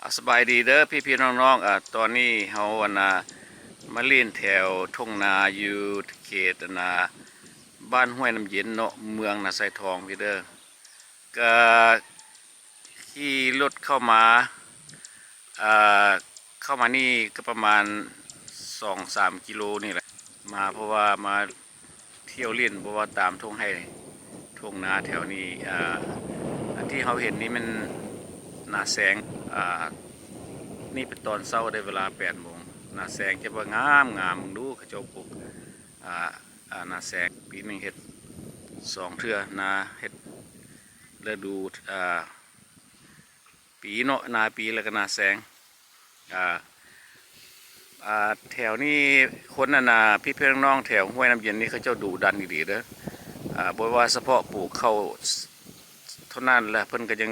ອາ ສະບາຍດີເດີພີ່ໆນ້ອງໆ. ອາ ຕອນນີ້ເຮົາ ອັນນ່າ ມາຫຼິ້ນແຖວທົ່ງນາຢູ່ເຂດ ອັນນ່າ ບ້ານຫ້ວຍນ້ຳເຢັນເນາະ ເມືອງນາຊາຍທອງພີ້ເດີ. ກະຂີ່ລົດເຂົ້າມາ ອາ ເຂົ້າມານີ້ກະປະມານສອງສາມກິໂລນີ້ແຫຼະ ມາ ເພາະວ່າມາ ທ່ຽວຫຼິ້ນ ບໍ່ວ່າຕາມທົ່ງໄຮ່ທົ່ງນາແຖວນີ້. ອາ ອັນທີ່ເຮົາເຫັນນີ້ແມ່ນນາແຊງ. ອາ ນີ້ເປັນຕອນເຊົ້າເດ້ ເວລາແປດໂມງ. ນາແຊງຈະວ່າງາມໆ ເບິ່ງດູ ເຂົາເຈົ້າປູກ ອາ ອາ ນາແຊງ ປີໜຶ່ງເຮັດສອງເທື່ອ. ນາເຮັດລະດູ ອາ ປີເນາະ ນາປີ ແລ້ວກະນາແຊງ. ອາ ອາ ແຖວນີ້ຄົນ ອັນນ່າ ພີ່ໆນ້ອງໆແຖວຫ້ວຍນ້ຳເຢັນນີ້ ເຂົາເຈົ້າດຸດັນອີ່ຫຼີເດີ. ອາ ບໍ່ວ່າສະເພາະປູກເຂົ້າເທົ່ານັ້ນ ແລະ ເພິ່ນກະຍັງ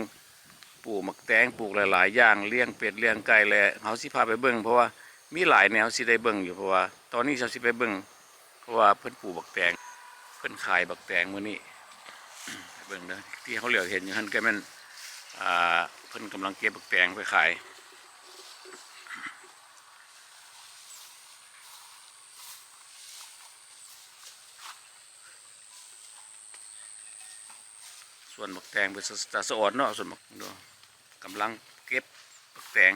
ປູກໝາກແຕງ ປູກຫຼາຍໆຢ່າງ ລ້ຽງເປັດລ້ຽງໄກ່ ແລະ ເຮົາຊິພາໄປເບິ່ງ ເພາະວ່າມີຫຼາຍແນວຊິໄດ້ເບິ່ງຢູ່. ເພາະວ່າຕອນນີ້ເຮົາຊິໄປເບິ່ງ ເພາະວ່າເພິ່ນປູກບັກແຕງ ເພິ່ນຂາຍບັກແຕງມື້ນີ້. ເບິ່ງເດີ ທີ່ເຮົາຫຼຽວເຫັນຢູ່ຫັ້ນກະແມ່ນ ອາ ເພິ່ນກຳລັງເກັບບັກແຕງໄປຂາຍ. ສວນບັກແຕງເພິ່ນ ຕາສະອອນເນາະ ສວນບັກ ກຳລັງເກັບບັກແຕງ.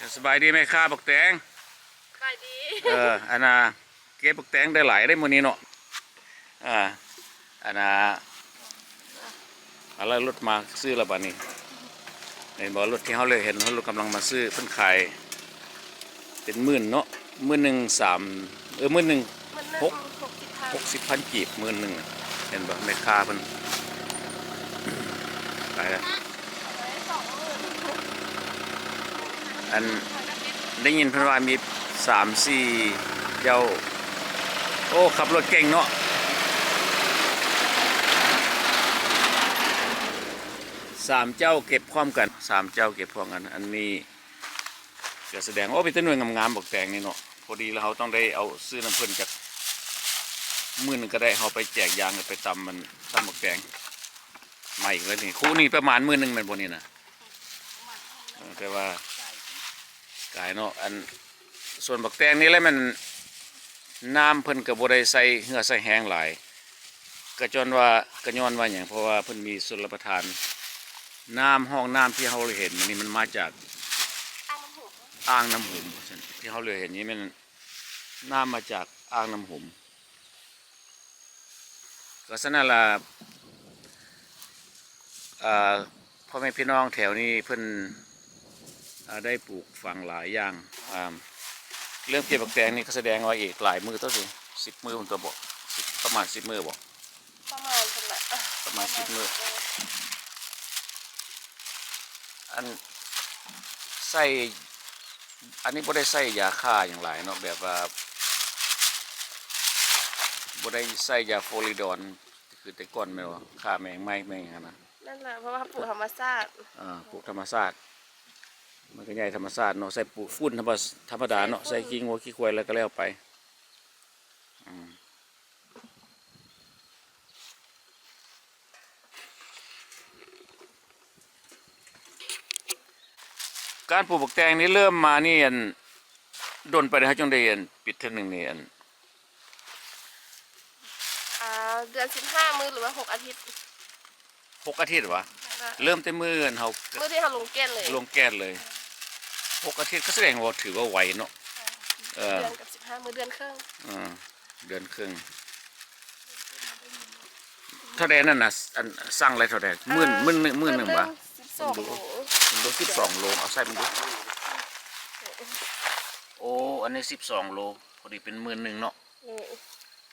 ອາ ສະບາຍດີແມ່ຄ້າບັກແຕງ. ສະບາຍດີ. ເອີ ອັນນ່າ ເກັບບັກແຕງໄດ້ຫຼາຍເດ້ມື້ນີ້ເນາະ. ອາ ອັນນ່າ ເອົາລະ ລົດມາຊື້ລະບາດນີ້ ເຫັນບໍ່? ລົດທີ່ເຮົາເລີຍເຫັນ ລົດກຳລັງມາຊື້ ເພິ່ນຂາຍເປັນໝື່ນເນາະ ໝື່ນໜຶ່ງສາມ ເອີ ໝື່ນໜຶ່ງ ຫົກ ຫົກສິບພັນ ຫົກສິບພັນກີບ ໝື່ນໜຶ່ງ. ເຫັນບໍ່ ແມ່ຄ້າເພິ່ນ ຕາຍແລ້ວ. ອັນ ໄດ້ຍິນເພິ່ນວ່າມີສາມສີ່ເຈົ້າ. ໂອ້ ຂັບລົດເກັ່ງເນາະ ສາມເຈົ້າເກັບພ້ອມກັນ ສາມເຈົ້າເກັບພ້ອມກັນ. ອັນນີ້ ກະສະແດງ ໂອ້ ເປັນຕາໜ່ວຍງາມໆ ບັກແຕງນີ້ເນາະ. ພໍດີລະເຮົາຕ້ອງໄດ້ເອົາຊື້ນຳເພິ່ນຈັກມື້ໜຶ່ງກະໄດ້ ເຮົາໄປແຈກຢາງ ໄປຕຳມັນ ຕຳບັກແຕງໃໝ່ອີກແລ້ວນີ້. ຄູ່ນີ້ປະມານໝື່ນໜຶ່ງແມ່ນບໍ່ນີ້ນະ? ເອີ ແຕ່ວ່າກາຍເນາະ. ອັນ ສວນບັກແຕງນີ້ແຫຼະແມ່ນ ນ້ຳເພິ່ນກະບໍ່ໄດ້ໃສ່ເຫື່ອໃສ່ແຮງຫຼາຍ ກະຍ້ອນວ່າ ກະຍ້ອນວ່າຫຍັງ ເພາະວ່າເພິ່ນມີຊົນລະປະທານ. ນ້ຳ ຮ່ອງນ້ຳທີ່ເຮົາເຫັນນີ້ ມັນມາຈາກ ອ່າງນ້ຳຫຸມ ອ່າງນ້ຳຫຸມ ທີ່ເຮົາເຫຼືອເຫັນນີ້ແມ່ນນ້ຳມາຈາກອ່າງນ້ຳຫຸມ. ກະສະນັ້ນລະ ອາ ພໍ່ແມ່ພີ່ນ້ອງແຖວນີ້ເພິ່ນ ອາ ໄດ້ປູກຝັງຫຼາຍຢ່າງ. ອາ ເລີ່ມເກັບບັກແຕງນີ້ກະສະແດງວ່າອີກຫຼາຍມື້ຕົວະ ສິບມື້ພຸ້ນຕົວະ ບໍ່ ສິບ ປະມານສິບມື້ບໍ່? ປະມານພຸ້ນລະ ປະມານສິບມື້. ອັນ ໃສ່ ອັນນີ້ບໍ່ໄດ້ໃສ່ຢາຂ້າຫຍັງຫຼາຍເນາະ ແບບວ່າ ບໍ່ໄດ້ໃສ່ຢາໂຟລິດອນ ຄືແຕ່ກ່ອນແມ່ນບໍ່? ຂ້າແມງໄມ້ແມງຫຍັງຫັ້ນນະ. ນັ້ນລະ ເພາະວ່າປູກທຳມະຊາດ. ອາ ປູກທຳມະຊາດ ມັນກະໃຫຍ່ທຳມະຊາດເນາະ. ໃສ່ປູກຝຸ່ນທຳມະ ທຳມະດາເນາະ ໃສ່ຂີ້ງົວຂີ້ຄວາຍແລ້ວກະແລ້ວໄປ. ອືມ ການປູກບັກແຕງນີ້ເລີ່ມມານີ້ ອັນ ດົນປານໃດ ເຮົາຈຶ່ງໄດ້ ອັນ ປິດເທື່ອໜຶ່ງນີ້? ອັນ ອາ ເດືອນສິບຫ້າມື້ ຫຼືວ່າຫົກອາທິດ. ຫົກອາທິດຫວາ? ແມ່ນລະ ເລີ່ມແຕ່ມື້ ອັນ ເຮົາ ມື້ທີ່ເຮົາລົງແກ່ນເລີຍ ລົງແກ່ນເລີຍ. ຫົກອາທິດກະສະແດງວ່າຖືວ່າໄວເນາະ. ເອີ ເດືອນກັບສິບຫ້າມື້ ເດືອນເຄິ່ງ. ເອີ ເດືອນເຄິ່ງ. ເທົ່າໃດນັ້ນນະ? ອັນ ສັ່ງໄດ້ເທົ່າໃດ? ໝື່ນ ອາ ໝື່ນໜຶ່ງ ໝື່ນໜຶ່ງຫວາ? ສິບສອງໂລ ສິບສອງໂລ ເອົາໃສ່ເບິ່ງດູ. ໂອ້ ອັນນີ້ສິບສອງໂລ ພໍດີເປັນໝື່ນໜຶ່ງເນາະ.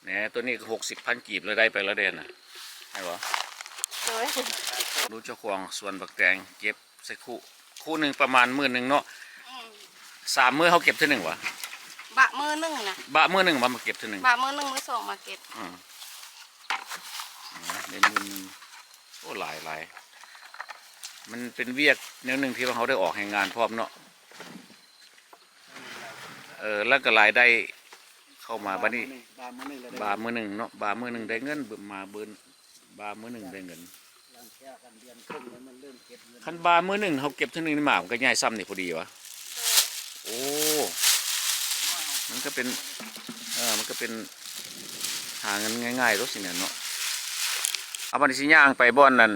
ແນ່ ໂຕນີ້ກະຫົກສິບພັນກີບລະ ໄດ້ໄປລະເດ້ຫັ້ນນະ ເຫັນບໍ່? ໂດຍ ເບິ່ງດູເຈົ້າຂອງສວນບັກແຕງເກັບໃສ່ຄູ່ ຄູ່ໜຶ່ງປະມານໝື່ນໜຶ່ງເນາະ. ອືມ ສາມມື້ເຮົາເກັບເທື່ອໜຶ່ງຫວາ? ບະມື້ໜຶ່ງນະ ບະມື້ໜຶ່ງມາເກັບເທື່ອໜຶ່ງ ບະມື້ໜຶ່ງ ມື້ສອງມາເກັບ. ອືມ ອືມ ໄດ້ໝື່ນໜຶ່ງ. ໂອ້ ຫຼາຍໆ ມັນເປັນວຽກແນວໜຶ່ງທີ່ວ່າເຮົາໄດ້ອອກແຮງງານພ້ອມເນາະ. ເອີ ແລ້ວກະລາຍໄດ້ເຂົ້າມາບາດນີ້ ບາມື້ໜຶ່ງ ບາມື້ໜຶ່ງເນາະ ບາມື້ໜຶ່ງໄດ້ເງິນ ບ- ມາບຶ້ນ ບາມື້ໜຶ່ງໄດ້ເງິນ. ຫຼັງຈາກອັນເດືອນເຄິ່ງແລ້ວມັນເລີ່ມເກັບເງິນ. ຄັນບາມື້ໜຶ່ງເຮົາເກັບເທື່ອໜຶ່ງນີ້ ໝາກມັນກໍໃຫຍ່ຊ່ຳນີ້ພໍດີວະ. ໂອ້ ມັນກໍເປັນ ເອີ ມັນກໍເປັນຫາເງິນງ່າຍໆໂລດຊິແມ່ນເນາະ. ເອົາ ບັດນີ້ຊິຍ່າງໄປບ່ອນນັ້ນ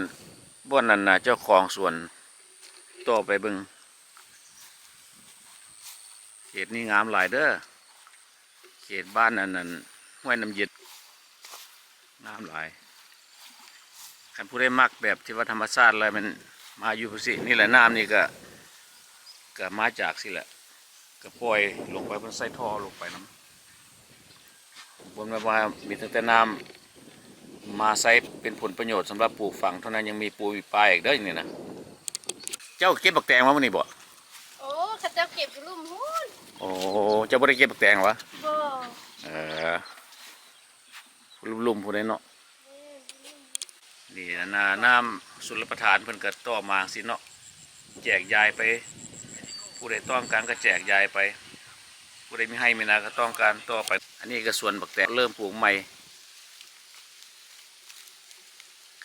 ບ່ອນນັ້ນນະ ເຈົ້າຂອງສວນຕໍ່ໄປເບິ່ງ. ເຂດນີ້ງາມຫຼາຍເດີ ເຂດບ້ານອັນນັ້ນ ຫ້ວຍນ້ຳເຢັນ ງາມຫຼາຍ. ຄັນຜູ້ໃດມັກແບບທີ່ວ່າທຳມະຊາດແລ້ວ ແມ່ນມາຢູ່ຊີ້ ນີ້ແຫຼະ ນ້ຳນີ້ກະ ກະມາຈາກຊີ້ແຫຼະ ກະປ່ອຍລົງໄປ ເພິ່ນໃສ່ທໍ່ລົງໄປນຳ. ບໍ່ແມ່ນວ່າມີຕັ້ງແຕ່ນ້ຳມາໃຊ້ເປັນຜົນປະໂຫຍດສຳລັບປູກຝັງເທົ່ານັ້ນ ຍັງມີປູມີປາອີກເດີນີ້ນະ. ເຈົ້າເກັບບັກແຕງມາມື້ນີ້ບໍ່? ໂອ້ ເຂົາເຈົ້າເກັບຢູ່ລຸ່ມພຸ້ນ. ໂອ້ ເຈົ້າບໍ່ໄດ້ເກັບບັກແຕງຫວາ? ບໍ່. ເອີ ລຸ່ມໆພຸ້ນເດ້ເນາະ. ນີ້ນະ ນ້ຳຊົນລະປະທານເພິ່ນກໍຕໍ່ມາຈັ່ງຊີ້ເນາະ ແຈກຢາຍໄປ ຜູ້ໃດຕ້ອງການກໍແຈກຢາຍໄປ ຜູ້ໃດມີໄຮ່ມີນາກໍຕ້ອງການຕໍ່ໄປ. ອັນນີ້ກໍສວນບັກແຕງເລີ່ມປູກໃໝ່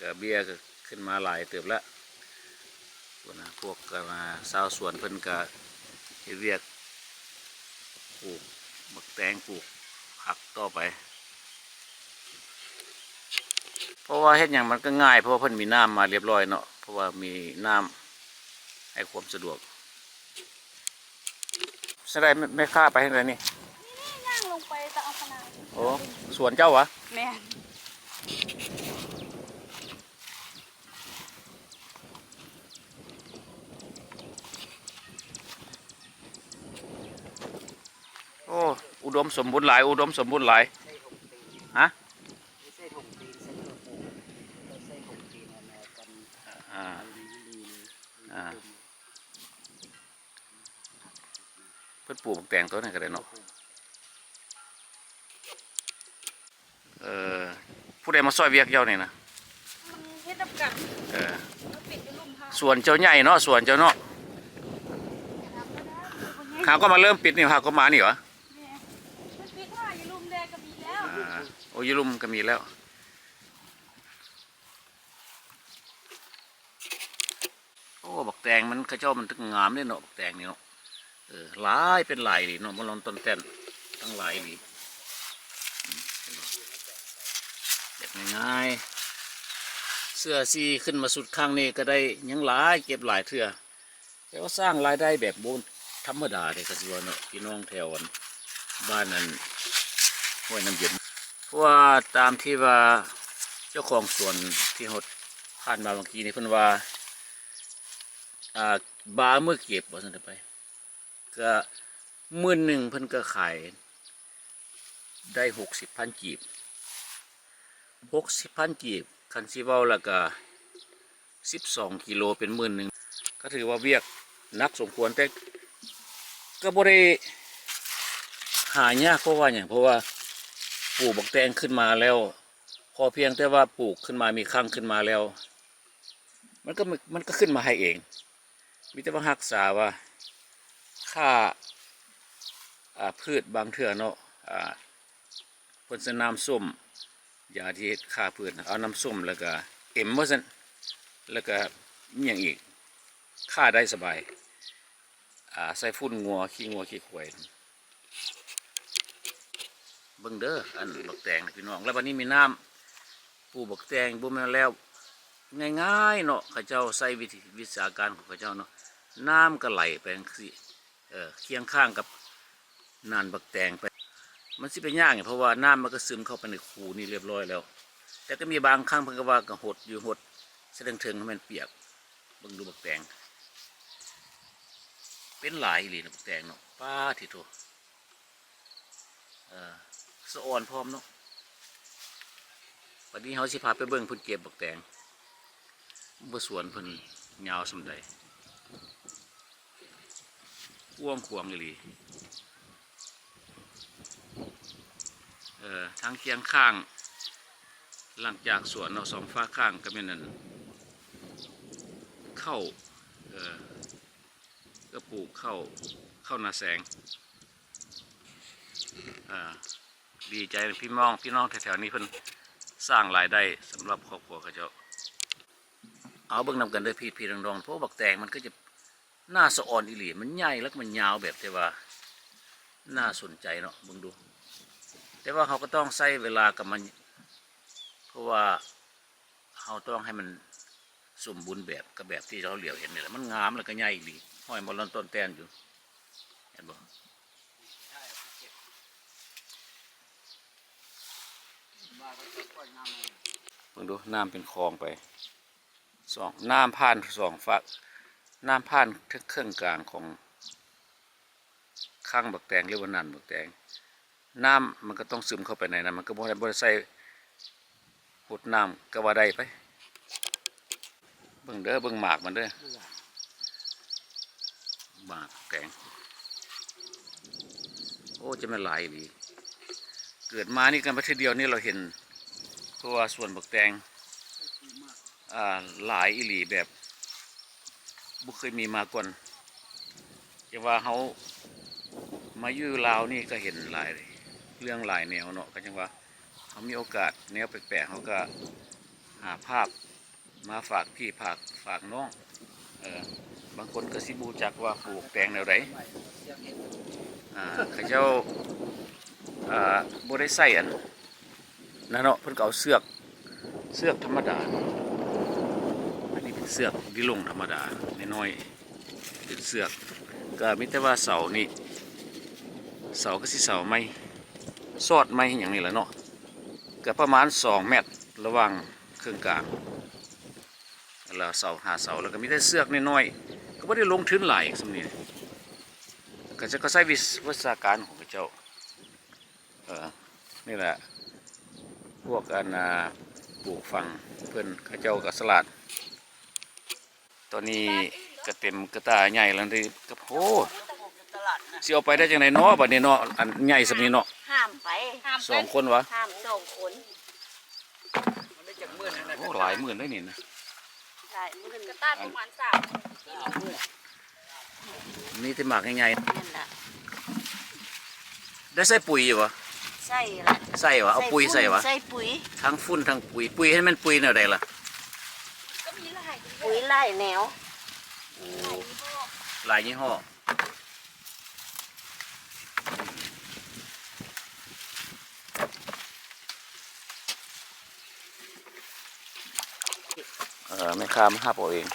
ກະເບ້ຍກໍຂຶ້ນມາຫຼາຍເຕີບລະ. ພວກ ພວກ ຊາວສວນເພິ່ນກະເຮັດວຽກ ປູກບັກແຕງ ປູກຜັກຕໍ່ໄປ ເພາະວ່າເຮັດຫຍັງມັນກໍງ່າຍ ເພາະວ່າເພິ່ນມີນ້ຳມາລຽບລ້ອຍເນາະ ເພາະວ່າມີນ້ຳໃຫ້ຄວາມສະດວກ. ສະໄດແມ່ຄ້າໄປທາງໃດນີ້? ນີ້ໆ ຍ່າງລົງໄປຕາມຂະໜາດ. ໂອ້ ສວນເຈົ້າຫວາ? ແມ່ນ. ໂອ້ ອຸດົມສົມບູນຫຼາຍ ອຸດົມສົມບູນຫຼາຍ. ຮະ? ອ່າ ອ່າ ເພິ່ນປູກບັກແຕງຕົວນັ້ນກໍໄດ້ເນາະ. ເອີ ຜູ້ໃດມາຊ່ອຍວຽກເຈົ້ານີ້ນະ? ມັນເຮັດນຳກັນ. ເອີ ມັນເປັນຢູ່ລຸ່ມ. ສວນເຈົ້າໃຫຍ່ເນາະ ສວນເຈົ້າເນາະ. ຫາກໍມາເລີ່ມປິດນີ້ ຫາກໍມານີ້ຫວາ? ແມ່ນ ມັນປິດຫາຢູ່ລຸ່ມແດ່ກໍມີແລ້ວ. ອ່າ ໂອ້ ຢູ່ລຸ່ມກໍມີແລ້ວ. ໂອ້ ບັກແຕງມັນ ເຂົາເຈົ້າມັນງາມເດ້ເນາະ ບັກແຕງນີ້ເນາະ. ເອີ ຫຼາຍເປັນຫຼາຍອີ່ຫຼີເນາະ ບໍ່ລອນຕ້ອນແຕ່ນ ຕັ້ງຫຼາຍອີ່ຫຼີ. ອືມ ເຫັນບໍ່ ແບບງ່າຍໆ ເສື້ອສີ່ຂຶ້ນມາຊຸດຄັ້ງນີ້ກໍໄດ້ ຍັງຫຼາຍ ເກັບຫຼາຍເທື່ອ. ແຕ່ວ່າສ້າງລາຍໄດ້ແບບບໍ່ທຳມະດາເດ້ ຄັນຊິວ່າເນາະ ພີ່ນ້ອງແຖວອັນ ບ້ານອັນ ຫ້ວຍນ້ຳເຢັນ. ເພາະວ່າຕາມທີ່ວ່າເຈົ້າຂອງສວນທີ່ເຮົາຜ່ານມາເມື່ອກີ້ນີ້ ເພິ່ນວ່າ ອ່າ ບາມື້ເກັບວ່າຊັ້ນເຖາະ ໄປ ກະໝື່ນໜຶ່ງ ເພິ່ນກະຂາຍໄດ້ຫົກສິບພັນກີບ. ຫົກສິບພັນກີບ ຄັນຊິເວົ້າແລ້ວກະສິບສອງກິໂລເປັນໝື່ນໜຶ່ງ ກໍຖືວ່າວຽກໜັກສົມຄວນ ແຕ່ກໍບໍ່ໄດ້ຫາຍາກ ເພາະວ່າຫຍັງ ເພາະວ່າປູກບັກແຕງຂຶ້ນມາແລ້ວ ຂໍພຽງແຕ່ວ່າປູກຂຶ້ນມາ ມີຄັງຂຶ້ນມາແລ້ວ ມັນກໍ ມັນກໍຂຶ້ນມາໃຫ້ເອງ. ມີແຕ່ວ່າຮັກສາວ່າຂ້າ ອ່າ ພືດບາງເທື່ອເນາະ ອ່າ ເພິ່ນໃສ່ນ້ຳສົ້ມ ຢາທີ່ເຮັດຂ້າພືດ ເອົານ້ຳສົ້ມ ແລ້ວກະເອັມວ່າຊັ້ນ ແລ້ວກະມີຫຍັງອີກ ຂ້າໄດ້ສະບາຍ ອ່າ ໃສ່ຝຸ່ນງົວ ຂີ້ງົວ ຂີ້ຄວາຍ. ເບິ່ງເດີ ອັນບັກແຕງນະພີ່ນ້ອງ. ແລ້ວບັດນີ້ມີນ້ຳ ປູກບັກແຕງບໍ່ແມ່ນແລ້ວງ່າຍໆເນາະ ເຂົາເຈົ້າໃຊ້ວິທີ ວິຊາການຂອງເຂົາເຈົ້າເນາະ ນ້ຳກໍໄຫຼໄປຈັ່ງຊີ້ ເອີ ຄຽງຂ້າງກັບໜານບັກແຕງໄປ. ມັນຊິໄປຍາກຫຍັງ ເພາະວ່ານ້ຳມັນກໍຊຶມເຂົ້າໄປໃນຄູນີ້ລຽບລ້ອຍແລ້ວ ແຕ່ກໍມີບາງຄັ້ງເພິ່ນກໍວ່າກໍຫົດຢູ່ ຫົດໃສ່ເທິງໆ ໃຫ້ມັນປຽກ. ເບິ່ງດູບັກແຕງ ເປັນຫຼາຍອີ່ຫຼີນະ ບັກແຕງເນາະ ປາດທິໂທ. ເອີ ສະອອນພ້ອມເນາະ. ບັດນີ້ເຮົາຊິພາໄປເບິ່ງເພິ່ນເກັບບັກແຕງ ວ່າສວນເພິ່ນຍາວສ່ຳໃດ ກວ້າງຂວາງອີ່ຫຼີ. ເອີ ທາງຄຽງຂ້າງ ຫຼັງຈາກສວນເນາະ ສອງຟາກຂ້າງກໍແມ່ນອັນ ເຂົ້າ ເອີ ກໍປູກເຂົ້າ ເຂົ້ານາແສງ. ອ່າ ດີໃຈພີ່ນ້ອງ ພີ່ນ້ອງແຖວໆນີ້ເພິ່ນ ສ້າງລາຍໄດ້ສຳລັບຄອບຄົວເຂົາເຈົ້າ. ເອົາເບິ່ງນຳກັນເດີພີ່ໆນ້ອງໆ ໂອ້ ບັກແຕງມັນຄືຈະໜ້າສະອອນອີ່ຫຼີ ມັນໃຫຍ່ແລ້ວກໍມັນຍາວແບບທີ່ວ່າໜ້າສົນໃຈເນາະ ເບິ່ງດູ. ແຕ່ວ່າເຮົາກໍຕ້ອງໃຊ້ເວລາກັບມັນ ເພາະວ່າເຮົາຕ້ອງໃຫ້ມັນສົມບູນແບບກັບແບບທີ່ເຮົາຫຼຽວເຫັນນີ້ແຫຼະ ມັນງາມແລ້ວກໍໃຫຍ່ອີ່ຫຼີ ຫ້ອຍມາລອນຕ້ອນແຕນຢູ່ ເຫັນບໍ່? ເບິ່ງດູ ນ້ຳເປັນຄອງໄປ ສອງ ນ້ຳຜ່ານສອງຟາກ ນ້ຳຜ່ານເຄິ່ງກາງຂອງຄັງບັກແຕງ ຫຼືວ່າໜັນບັກແຕງ ນ້ຳມັນກໍຕ້ອງຊຶມເຂົ້າໄປໃນນັ້ນ ມັນກໍບໍ່ໄດ້ ບໍ່ໄດ້ໃສ່ຫົດນ້ຳກໍວ່າໄດ້ໄປ. ເບິ່ງເດີ ເບິ່ງໝາກມັນເດີ ໝາກແຕງ ໂອ້ ຈະແມ່ນຫຼາຍອີ່ຫຼີ. ເກີດມານີ້ກັນມາເທື່ອດຽວນີ້ ລາວເຫັນ ເພາະວ່າສວນບັກແຕງ ອ່າ ຫຼາຍອີ່ຫຼີ ແບບບໍ່ເຄີຍມີມາກ່ອນ. ຈັ່ງວ່າເຮົາມາຢູ່ລາວນີ້ກໍເຫັນຫຼາຍເລື່ອງຫຼາຍແນວເນາະ ກໍຈັ່ງວ່າເຮົາມີໂອກາດແນວແປກໆ ເຮົາກໍຫາພາບມາຝາກພີ່ຝາກ ຝາກນ້ອງ. ເອີ ບາງຄົນກໍຊິບໍ່ຮູ້ຈັກວ່າປູກແຕງແນວໃດ ອ່າ ເຂົາເຈົ້າ ອ່າ ບໍ່ໄດ້ໃຊ້ອັນ ນັ້ນເນາະ ເພິ່ນກໍເອົາເຊືອກ ເຊືອກທຳມະດາ ອັນນີ້ເປັນເຊືອກລິລົງທຳມະດານ້ອຍໆ ເປັນເຊືອກ ກໍມີແຕ່ວ່າເສົານີ້ ເສົາກໍຊິເສົາໄມ້ ຊອດໄມ້ຫຍັງນີ້ແຫຼະເນາະ ກໍປະມານສອງແມັດລະຫວ່າງເຄິ່ງກາງ ແລ້ວເສົາຫາເສົາ ແລ້ວກໍມີແຕ່ເຊືອກນ້ອຍໆ ກໍບໍ່ໄດ້ລົງທຶນຫຼາຍສ່ຳນີ້ ເຂົາເຈົ້າກໍໃຊ້ວິຊາ ວິຊາການຂອງເຂົາເຈົ້າ. ເອີ ນີ້ແຫຼະ ພວກອັນ ອ່າ ປູກຝັງເພິ່ນ ເຂົາເຈົ້າກໍສະຫຼາດ. ຕອນນີ້ກໍເຕັມກະຕ່າໃຫຍ່ແລ້ວເດ້ ໂອ້ ຊິເອົາໄປໄດ້ຈັ່ງໃດເນາະ ບັດນີ້ເນາະ ອັນໃຫຍ່ສ່ຳນີ້ເນາະ ຫ້າມໄປ ຫ້າມໄປ ສອງຄົນຫວາ ຫ້າມສອງຄົນ. ໂອ້ ຫຼາຍໝື່ນເດ້ນີ້ນະ ຫຼາຍໝື່ນ ກະຕ່າປະມານສາມ ມີແຕ່ໝາກໃຫຍ່ໆ ແມ່ນລະ. ໄດ້ໃສ່ປຸຍຢູ່ບໍ່? ໃສ່ລະ ໃສ່ຫວາ ເອົາປຸຍໃສ່ຫວາ ໃສ່ປຸຍ ທັງຝຸ່ນທັງປຸຍ ປຸຍຫັ້ນແມ່ນປຸຍແນວໃດລະ? ກໍມີຫຼາຍ ປຸຍຫຼາຍແນວ ໂອ້ ຫຼາຍຍີ່ຫໍ້ ຫຼາຍຍີ່ຫໍ້. ເອີ ແມ່ຄ້າມາຮັບເອົາເອງ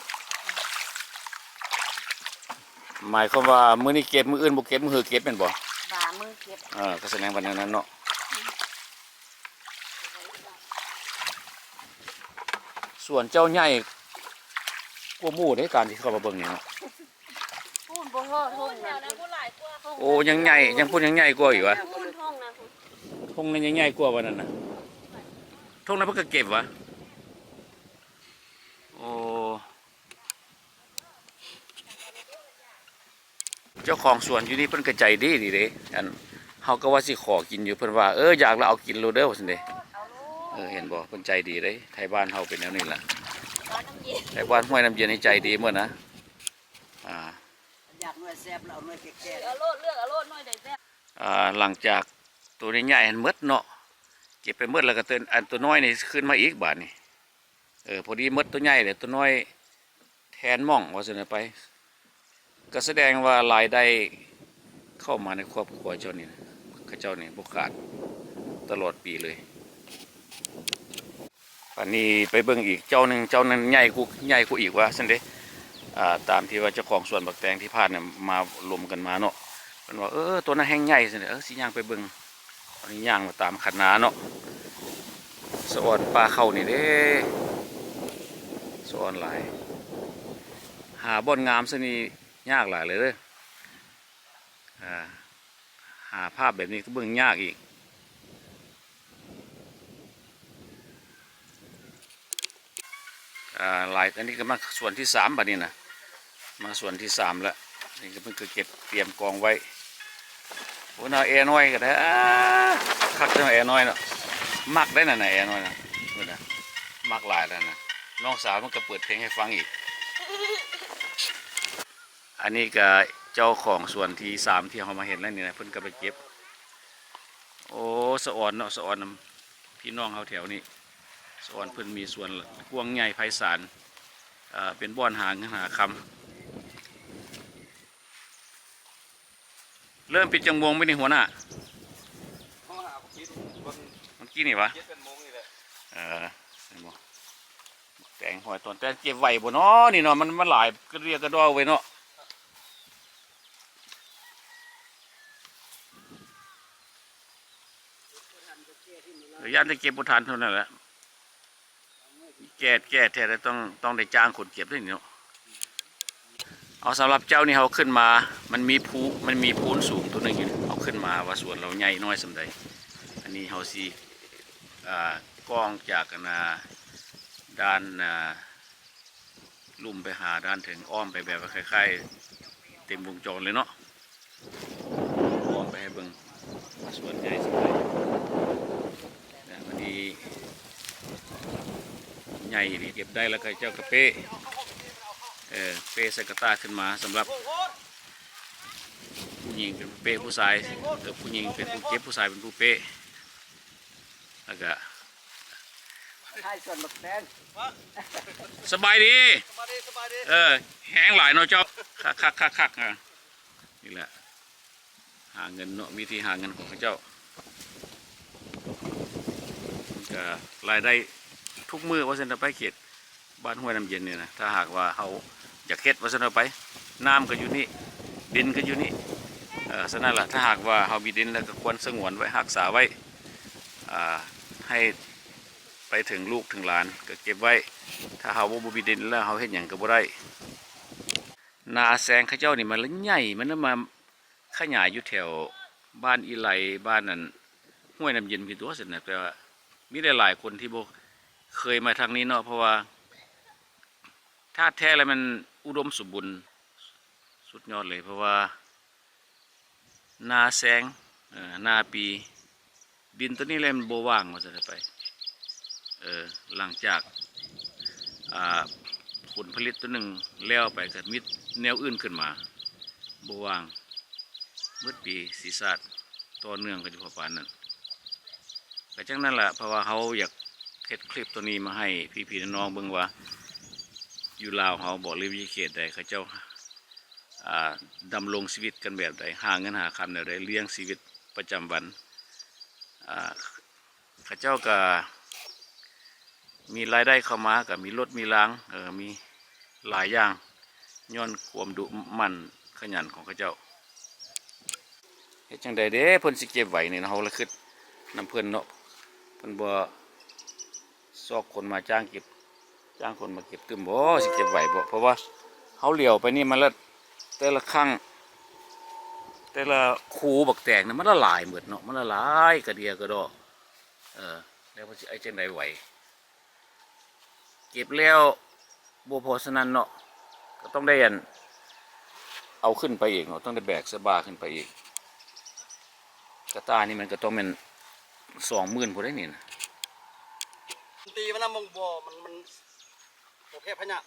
ໝາຍຄວາມວ່າມື້ນີ້ເກັບ ມື້ອື່ນບໍ່ເກັບ ມື້ຮືເກັບແມ່ນບໍ່? ບາມື້ເກັບ ເອີ ກໍສະແດງວ່າແນວນັ້ນເນາະ. ສວນເຈົ້າໃຫຍ່ກວ່າໝູ່ເດ້ ການທີ່ເຂົ້າມາເບິ່ງນີ້ເນາະ. ພຸ້ນບໍ່ຮອດທົ່ງນະ ໂອ້ ຍັງໃຫຍ່ ຍັງພຸ້ນຍັງໃຫຍ່ກວ່າອີກຫວາ? ພຸ້ນທົ່ງນະ ທົ່ງນັ້ນຍັງໃຫຍ່ກວ່າຫວານັ້ນນະ ທົ່ງນັ້ນເພິ່ນກໍເກັບຫວາ? ໂອ້ ເຈົ້າຂອງສວນຢູ່ນີ້ເພິ່ນກໍໃຈດີດີເດ້ ອັນ ເຮົາກໍວ່າຊິຂໍກິນຢູ່ ເພິ່ນວ່າ ເອີ ຢາກລະເອົາກິນໂລດເດີ ວ່າຊັ້ນເດ້. ເອີ ເຫັນບໍ່ ເພິ່ນໃຈດີເດ້ ໄທບ້ານເຮົາເປັນແນວນີ້ລະ ໄທບ້ານຫ້ວຍນ້ຳເຢັນນີ້ໃຈດີໝົດນະ. ອ່າ ຢາກໜ່ວຍແຊບລະເອົາໜ່ວຍແກ່ໆ ເລືອກເອົາໂລດ ເລືອກເອົາໂລດ ໜ່ວຍໃດແຊບ. ອ່າ ຫຼັງຈາກໂຕໃຫຍ່ໆຫັ້ນໝົດເນາະ ເກັບໄປໝົດແລ້ວກໍ ອັນໂຕນ້ອຍນີ້ຄືນມາອີກບາດນີ້. ເອີ ພໍດີໝົດໂຕໃຫຍ່ແລ້ວ ໂຕນ້ອຍແທນໝ້ອງ ວ່າຊັ້ນໄປ ກໍສະແດງວ່າລາຍໄດ້ເຂົ້າມາໃນຄອບຄົວເຈົ້ານີ້ ເຂົາເຈົ້ານີ້ບໍ່ຂາດຕະຫຼອດປີເລີຍ. ອັນນີ້ໄປເບິ່ງອີກເຈົ້າໜຶ່ງ ເຈົ້ານັ້ນໃຫຍ່ກວ່າ ໃຫຍ່ກວ່າອີກວ່າຊັ້ນເດ້. ອ່າ ຕາມທີ່ວ່າເຈົ້າຂອງສວນບັກແຕງທີ່ຜ່ານນະມາລົມກັນມາເນາະ ເພິ່ນວ່າ ເອີ ໂຕນັ້ນແຮ່ງໃຫຍ່ຊັ້ນເດ້ ເອີ ຊິຍ່າງໄປເບິ່ງ. ອັນນີ້ຍ່າງມາຕາມຄັນນາເນາະ ສະອອນປ່າເຂົ້ານີ້ເດ້ ສະອອນຫຼາຍ ຫາບ່ອນງາມຊະນີ້ຍາກຫຼາຍເລີຍເດີ. ອ່າ ຫາພາບແບບນີ້ກໍເບິ່ງຍາກອີກ. ອ່າ ຫຼາຍ ອັນນີ້ກໍມາສວນທີສາມບາດນີ້ນະ ມາສວນທີສາມແລ້ວ ນີ້ກໍເພິ່ນກໍເກັບຕຽມກອງໄວ້. ໂອ້ ນະ ແອນ້ອຍກໍໄດ້ ອ່າ ຄັກເດີ ແອນ້ອຍເນາະ ມັກໄດ້ນະ ນະ ແອນ້ອຍນະ ເພິ່ນນະ ມັກຫຼາຍແລ້ວນະ ນ້ອງສາວມັນກໍເປີດເພງໃຫ້ຟັງອີກ. ອັນນີ້ກໍເຈົ້າຂອງສວນທີສາມທີ່ເຮົາມາເຫັນແລ້ວນີ້ນະ ເພິ່ນກໍໄປເກັບ. ໂອ້ ສະອອນເນາະ ສະອອນນຳພີ່ນ້ອງເຮົາແຖວນີ້ ສວນເພິ່ນມີສວນກວ້າງໃຫຍ່ໄພສານ ເອີ ເປັນບ່ອນຫາເງິນຫາຄຳ. ເລີ່ມປິດຈັກໂມງມື້ນີ້ຫົວໜ້າ? ເຮົາຫາບໍ່ກິນ ວັນ ວັນກີ້ນີ້ຫວາ? ເຈັດແປດໂມງນີ້ແຫຼະ. ເອີ ເຫັນບໍ່? ແຕງຮ້ອຍຕົ້ນ ແຕ່ເກັບໄຫວບໍ່ນໍນີ້ເນາະ? ມັນ ມັນຫຼາຍກະເດຍກະດໍໄວ້ເນາະ. ຢ້ານແຕ່ເກັບບໍ່ທັນເທົ່ານັ້ນແຫຼະ. ແກ່ ແກ່ແທ້ແລ້ວຕ້ອງ ຕ້ອງໄດ້ຈ້າງຄົນເກັບເດ້ນີ້ເນາະ. ເອົາ ສຳລັບເຈົ້ານີ້ເຮົາຂຶ້ນມາ ມັນມີພູ ມັນມີພູນສູງຕົວໜຶ່ງຢູ່ ເຮົາຂຶ້ນມາວ່າສວນລາວໃຫຍ່ນ້ອຍສ່ຳໃດ. ອັນນີ້ເຮົາຊິ ອ່າ ກ້ອງຈາກ ອັນນ່າ ດ້ານ ອ່າ ລຸ່ມໄປຫາດ້ານເທິງ ອ້ອມໄປແບບວ່າຄ້າຍໆເຕັມວົງຈອນເລີຍເນາະ. ອ້ອມໄປໃຫ້ເບິ່ງວ່າສວນໃຫຍ່ສ່ຳໃດ. ແລ້ວບັດນີ້ໃຫຍ່ອີ່ຫຼີ ເກັບໄດ້ແລ້ວເຂົາເຈົ້າກະເປ້ ເອີ ເປ້ໃສ່ກະຕ່າຂຶ້ນມາ. ສຳລັບຜູ້ຍິງເປັນຜູ້ເປ້ ຜູ້ຊາຍ ເອີ ຜູ້ຍິງເປັນຜູ້ເກັບ ຜູ້ຊາຍເປັນຜູ້ເປ້. ແລ້ວກະ ທ້າຍສວນບັກແຕງ. ສະບາຍດີ ສະບາຍດີ ສະບາຍດີ. ເອີ ແຮງຫຼາຍເນາະເຈົ້າ. ຄັກໆໆໆ. ອ່າ ນີ້ແຫຼະ ຫາເງິນເນາະ ວິທີຫາເງິນຂອງເຂົາເຈົ້າ. ມັນກະລາຍໄດ້ທຸກມື້ວ່າຊັ້ນເຖາະ ໄປເຂດ ບ້ານຫ້ວຍນ້ຳເຢັນນີ້ນະ. ຖ້າຫາກວ່າເຮົາຢາກເຮັດວ່າຊັ້ນເຖາະໄປ ນ້ຳກໍຢູ່ນີ້ ດິນກໍຢູ່ນີ້. ເອີ ສະນັ້ນລະ ຖ້າຫາກວ່າເຮົາມີດິນແລ້ວກໍຄວນສະຫງວນໄວ້ ຮັກສາໄວ້ ອ່າ ໃຫ້ໄປເຖິງລູກເຖິງຫຼານກໍເກັບໄວ້. ຖ້າເຮົາບໍ່ ບໍ່ມີດິນແລ້ວ ເຮົາເຮັດຫຍັງກໍບໍ່ໄດ້. ນາແຊງເຂົາເຈົ້ານີ້ມັນລະໃຫຍ່ ມັນລະມາຂະຫຍາຍຢູ່ແຖວບ້ານອີໄລ ບ້ານອັນ ຫ້ວຍນ້ຳເຢັນພີ້ຕົວະຊັ້ນນະ. ແຕ່ວ່າມີຫຼາຍໆຄົນທີ່ບໍ່ເຄີຍມາທາງນີ້ເນາະ ເພາະວ່າ ທາດແທ້ແລ້ວແມ່ນອຸດົມສົມບູນສຸດຍອດເລີຍ ເພາະວ່ານາແຊງ ເອີ ນາປີ ດິນໂຕນີ້ແຫຼະມັນບໍ່ວ່າງວ່າຊັ້ນໄປ. ເອີ ຫຼັງຈາກ ອ່າ ຜົນຜະລິດໂຕໜຶ່ງແລ້ວໄປ ກໍມີແນວອື່ນຂຶ້ນມາ ບໍ່ວ່າງ ໝົດປີສີສາດ ຕໍ່ເນື່ອງກັນຢູ່ປະມານນັ້ນ. ກໍຈັ່ງນັ້ນລະ ເພາະວ່າເຮົາຢາກເຮັດຄລິບໂຕນີ້ມາໃຫ້ພີ່ໆນ້ອງໆເບິ່ງວ່າ ຢູ່ລາວເຮົາບໍ ຫຼື ຢູ່ເຂດໃດ ເຂົາເຈົ້າ ອ່າ ດຳລົງຊີວິດກັນແບບໃດ ຫາເງິນຫາຄຳແນວໃດ ລ້ຽງຊີວິດປະຈຳວັນ. ອ່າ ເຂົາເຈົ້າກະມີລາຍໄດ້ເຂົ້າມາ ກະມີລົດມີລາງ ເອີ ມີຫຼາຍຢ່າງ ຍ້ອນຄວາມດຸໝັ່ນຂະຫຍັນຂອງເຂົາເຈົ້າ. ເຮັດຈັ່ງໃດເດ້ ເພິ່ນຊິເກັບໄຫວນີ້ນະ ເຮົາລະຄຶດນຳເພິ່ນເນາະ. ເພິ່ນບໍ່ຊອກຄົນມາຈ້າງເກັບ ຈ້າງຄົນມາເກັບຕື່ມບໍ່ ຊິເກັບໄຫວບໍ່? ເພາະວ່າເຮົາຫຼຽວໄປນີ້ມັນລະ ແຕ່ລະຄັ້ງ ແຕ່ລະຄູບັກແຕງນະ ມັນລະຫຼາຍໝົດເນາະ ມັນລະຫຼາຍກະເດຍກະດໍ. ເອີ ແລ້ວເພິ່ນຊິເຮັດຈັ່ງໃດໄຫວ? ເກັບແລ້ວບໍ່ພໍສ່ຳນັ້ນເນາະ ກໍຕ້ອງໄດ້ອັນ ເອົາຂຶ້ນໄປອີກເນາະ ຕ້ອງໄດ້ແບກໃສ່ບ່າຂຶ້ນໄປອີກ. ກະຕ່ານີ້ມັນກໍຕ້ອງແມ່ນສອງໝື່ນພຸ້ນເດ້ນີ້ນະ. ຕີມັນນຳບໍ່ ມັນ ມັນບໍ່ແພ້ພະຍາດ.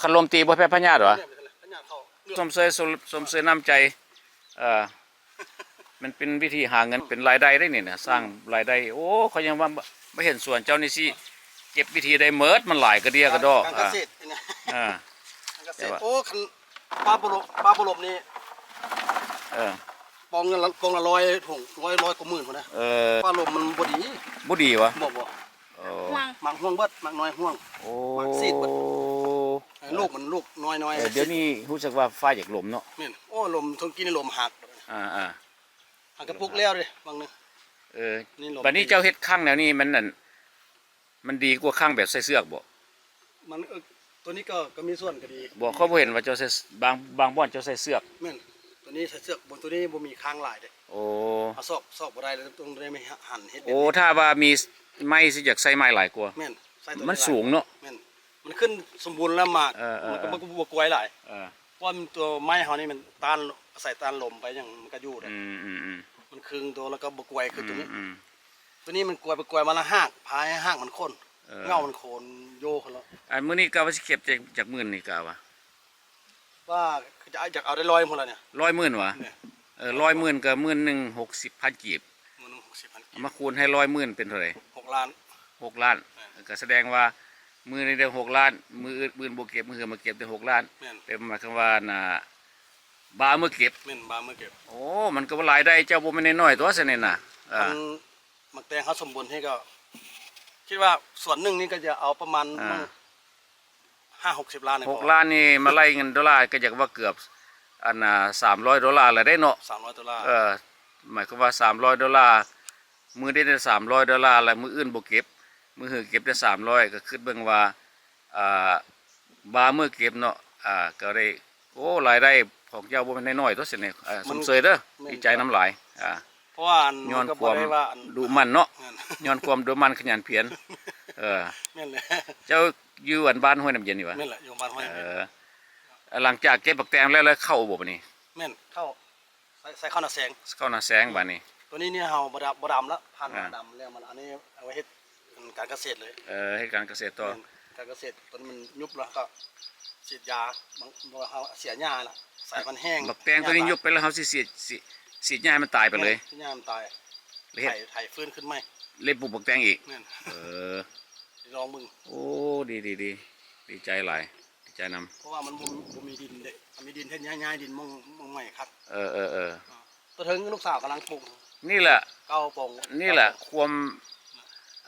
ຄັນລົມຕີບໍ່ແພ້ພະຍາດຫວາ? ພະຍາດເຂົ້າ. ຊົມເຊີຍ ຊົມ ຊົມເຊີຍນ້ຳໃຈ ເອີ ມັນເປັນວິທີຫາເງິນ ເປັນລາຍໄດ້ເດ້ນີ້ນະ ສ້າງລາຍໄດ້. ໂອ້ ຂ້ອຍຍັງວ່າ ມາເຫັນສວນເຈົ້ານີ້ຊິເກັບວິທີໃດໝົດ ມັນຫຼາຍກະເດຍກະດໍ. ການກະເສດ ອ່າ ການກະເສດ. ໂອ້ ຄັນປາບໍ່ລົບ ປາບໍ່ລົບນີ້ ເອີ ປອງລະ ປອງລະຮ້ອຍຖົງ ຮ້ອຍ ຮ້ອຍກວ່າໝື່ນພຸ້ນນະ. ເອີ ປາລົບມັນບໍ່ດີ. ບໍ່ດີຫວາ? ບໍ່ ບໍ່. ໂອ້ ໝາກຮ່ວງ ໝາກຮ່ວງເບິດ ໝາກນ້ອຍຮ່ວງ. ໂອ້ ໝາກຊີດເບິດ. ເອີ ລູກມັນລູກນ້ອຍໆ. ເອີ ດຽວນີ້ຮູ້ສຶກວ່າຟ້າຢາກລົມເນາະ. ແມ່ນ. ໂອ້ ລົມ ເຖິງກີ້ນີ້ລົມຫັກ. ອ່າໆ ຫາກະປຸກແລ້ວເດ້ ຫວ່າງໜຶ່ງ. ເອີ ນີ້ລົມ ບັດນີ້ເຈົ້າເຮັດຄັ້ງແນວນີ້ມັນ ອັນ ມັນດີກວ່າຄັ້ງແບບໃສ່ເຊືອກບໍ່? ມັນ ເອີ ໂຕນີ້ກໍ ກໍມີສ່ວນກໍດີ. ບໍ່ ຂ້ອຍບໍ່ເຫັນວ່າເຈົ້າໃສ່ ບາງ ບາງບ່ອນເຈົ້າໃສ່ເຊືອກ. ແມ່ນ. ໂຕນີ້ໃສ່ເຊືອກ ໂຕນີ້ບໍ່ມີຄ້າງຫຼາຍເດ້. ໂອ້ ເຮົາຊອກ ຊອກບໍ່ໄດ້ ແລ້ວຕ້ອງໄດ້ມາຫັນເຮັດ. ໂອ້ ຖ້າວ່າມີໄມ້ຊິຢາກໃສ່ໄມ້ຫຼາຍກວ່າ. ແມ່ນ. ໃສ່ໂຕນີ້ຫຼາຍ ມັນສູງເນາະ. ແມ່ນ. ມັນຂຶ້ນສົມບູນແລ້ວໝາກ ເອີ ມັນກໍ ເອີ ບໍ່ ບໍ່ກວຍຫຼາຍ. ເອີ ເພາະວ່າໂຕໄມ້ເຮົານີ້ມັນຕ້ານ ອາໄສຕ້ານລົມໄປຫຍັງ ມັນກໍຢູ່ໄດ້. ອືມໆໆ ມັນຄຶງໂຕ ແລ້ວກໍບໍ່ກວຍຄືໂຕນີ້. ອືມໆ ໂຕນີ້ມັນກວຍໄປກວຍມາແລ້ວຮາກ ພາໃຫ້ຮາກມັນໂຄ່ນ. ເອີ ເຫງົ້າມັນໂຄ່ນໂຍກຫັ້ນລະ. ອັນມື້ນີ້ກະວ່າຊິເກັບຈັກ ຈັກໝື່ນນີ້ກະວ່າ? ວ່າຈະ ຢາກເອົາໄດ້ຮ້ອຍພຸ້ນລະນີ້. ຮ້ອຍໝື່ນຫວາ? ເອີ ຮ້ອຍໝື່ນກະໝື່ນໜຶ່ງ ຫົກສິບພັນກີບ. ໝື່ນໜຶ່ງ ຫົກສິບພັນກີບ ມາຄູນໃຫ້ຮ້ອຍໝື່ນເປັນເທົ່າໃດ? ຫົກລ້ານ. ຫົກລ້ານ ອ່າ ກໍສະແດງວ່າມື້ນີ້ໄດ້ຫົກລ້ານ ມື້ອື່ນ ມື້ອື່ນບໍ່ເກັບ ມື້ຮືມາເກັບໄດ້ຫົກລ້ານ ແມ່ນ ແປວ່າໝາຍຄວາມວ່າ ອັນນ່າ ບາເມືອເກັບ ແມ່ນ ບາເມືອເກັບ ໂອ້ ມັນກໍລາຍໄດ້ເຈົ້າບໍ່ແມ່ນນ້ອຍໆຕົວຊັ້ນນີ້ນະ ອ່າ ມັນ ໝາກແຕງເຮົາສົມບູນນີ້ກໍ ຄິດວ່າສ່ວນໜຶ່ງນີ້ກໍຈະເອົາປະມານ ອ່າ ຫ້າຫົກສິບລ້ານນີ້ ຫົກລ້ານນີ້ມາໄລ່ເງິນໂດລາກໍຢາກວ່າເກືອບ ອັນນ່າ ສາມຮ້ອຍໂດລາແລ້ວເດ້ເນາະ ສາມຮ້ອຍໂດລາ ເອີ ໝາຍຄວາມວ່າສາມຮ້ອຍໂດລາ ມື້ນີ້ໄດ້ສາມຮ້ອຍໂດລາ ແລ້ວມື້ອື່ນບໍ່ເກັບ ມື້ຮືເກັບໄດ້ສາມຮ້ອຍ ກໍຄິດເບິ່ງວ່າ ອ່າ ບາເມືອເກັບເນາະ ອ່າ ກໍໄດ້ ໂອ້ ລາຍໄດ້ຂອງເຈົ້າບໍ່ແມ່ນນ້ອຍໆຕົວຊັ້ນນີ້ ເອີ ມັນ ຊົມເຊີຍເດີ ແມ່ນ ດີໃຈນຳຫຼາຍ ອ່າ ເພາະວ່າ ຍ້ອນຄວາມດຸໝັ່ນເນາະ ແມ່ນ ຍ້ອນຄວາມດຸໝັ່ນຂະຫຍັນພຽນ ເອີ ແມ່ນແຫຼະ ເຈົ້າຢູ່ອັນບ້ານຫ້ວຍນ້ຳເຢັນນີ້ຫວາ? ແມ່ນແຫຼະ ຢູ່ບ້ານຫ້ວຍນ້ຳເຢັນ ເອີ ຫຼັງຈາກເກັບບັກແຕງແລ້ວ ແລ້ວເຂົ້າບໍ່ບາດນີ້? ແມ່ນ ເຂົ້າ ໃສ່ ໃສ່ເຂົ້ານາແຊງ ເຂົ້ານາແຊງບາດນີ້ ຕົວນີ້ນີ້ເຮົາບໍ່ດຳ ບໍ່ດຳລະ ຜ່ານ ອ່າ ມາດຳແລ້ວ ມັນ ອັນນີ້ເອົາໄວ້ເຮັດການກະເສດເລີຍ ເອີ ເຮັດການກະເສດຕໍ່ ແມ່ນ ການກະເສດ ຕົວນີ້ມັນຍຸບແລ້ວ ເຮົາກໍສີດຢາ ບາງ ເຮົາເສຍຫຍ້າລະ ໃສ່ມັນແຫ້ງ ບັກແຕງຕົວນີ້ຍຸບໄປແລ້ວ ເຮົາຊິສີດ ສີດ ສີດຫຍ້າໃຫ້ມັນຕາຍໄປເລີຍ ແມ່ນ ສີດຫຍ້າໃຫ້ມັນຕາຍ ແລ້ວເຮັດ ໄຖ ໄຖຟື້ນຂຶ້ນໃໝ່ ແລ້ວປູກບັກແຕງອີກ ແມ່ນ ເອີ ລອງເບິ່ງ ໂອ້ ດີໆໆ ດີໃຈຫຼາຍ ດີໃຈນຳ ເພາະວ່າມັນບໍ່ ບໍ່ມີດິນເດ້ ຖ້າມີດິນເຮັດຍ້າຍໆດິນໝ່ອງ ໝ່ອງໃໝ່ຄັກ ເອີໆໆ ອ່າ ຕົວເທິງລູກສາວກຳລັງປຸງ ນີ້ແຫຼະ ເກົ້າປອງ ນີ້ແຫຼະ ເກົ້າປອງ ຄວາມ